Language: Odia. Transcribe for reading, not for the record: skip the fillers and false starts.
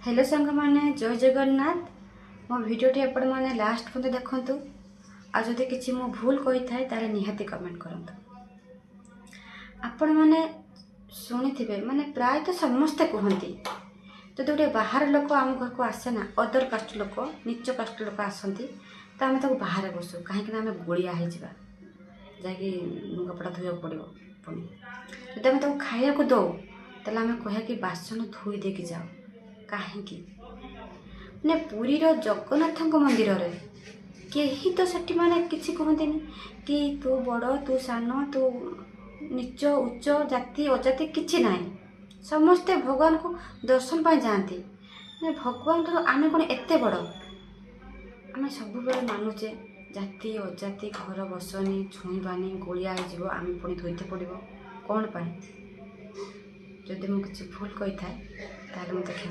ହ୍ୟାଲୋ ସାଙ୍ଗମାନେ, ଜୟ ଜଗନ୍ନାଥ। ମୋ ଭିଡ଼ିଓଟି ଆପଣମାନେ ଲାଷ୍ଟ ପର୍ଯ୍ୟନ୍ତ ଦେଖନ୍ତୁ ଆଉ ଯଦି କିଛି ମୁଁ ଭୁଲ କହିଥାଏ, ତାହେଲେ ନିହାତି କମେଣ୍ଟ କରନ୍ତୁ। ଆପଣମାନେ ଶୁଣିଥିବେ, ମାନେ ପ୍ରାୟତଃ ସମସ୍ତେ କୁହନ୍ତି, ଯଦି ଗୋଟେ ବାହାର ଲୋକ ଆମ ଘରକୁ ଆସେ ନା, ଅଦର କାଷ୍ଟ ଲୋକ, ନିଚ କାଷ୍ଟ ଲୋକ ଆସନ୍ତି, ତ ଆମେ ତାକୁ ବାହାରେ ବସୁ। କାହିଁକିନା ଆମେ ଗୋଳିଆ ହେଇଯିବା, ଯାଇକି ଲୁଗାପଟା ଧୋଇବାକୁ ପଡ଼ିବ। ପୁଣି ଯଦି ଆମେ ତାକୁ ଖାଇବାକୁ ଦେଉ, ତାହେଲେ ଆମେ କହିବା କି ବାସନ ଧୋଇ ଦେଇକି ଯାଅ। କାହିଁକି? ମାନେ ପୁରୀର ଜଗନ୍ନାଥଙ୍କ ମନ୍ଦିରରେ କେହି ତ ସେଠି ମାନେ କିଛି କୁହନ୍ତିନି କି ତୁ ବଡ଼, ତୁ ସାନ, ତୁ ନିଚ, ଉଚ୍ଚ, ଜାତି ଅଜାତି କିଛି ନାହିଁ। ସମସ୍ତେ ଭଗବାନଙ୍କୁ ଦର୍ଶନ ପାଇଁ ଯାଆନ୍ତି। ମାନେ ଭଗବାନଠାରୁ ଆମେ କ'ଣ ଏତେ ବଡ଼? ଆମେ ସବୁବେଳେ ମାନୁଛେ ଜାତି ଅଜାତି, ଘର ବସନି, ଛୁଇଁବାନି, ଗୋଳିଆ ହେଇଯିବ, ଆମେ ପୁଣି ଧୋଇତେ ପଡ଼ିବ। କ'ଣ ପାଇଁ? ଯଦି ମୁଁ କିଛି ଭୁଲ କହିଥାଏ, ତାହେଲେ ମୋତେ କ୍ଷମା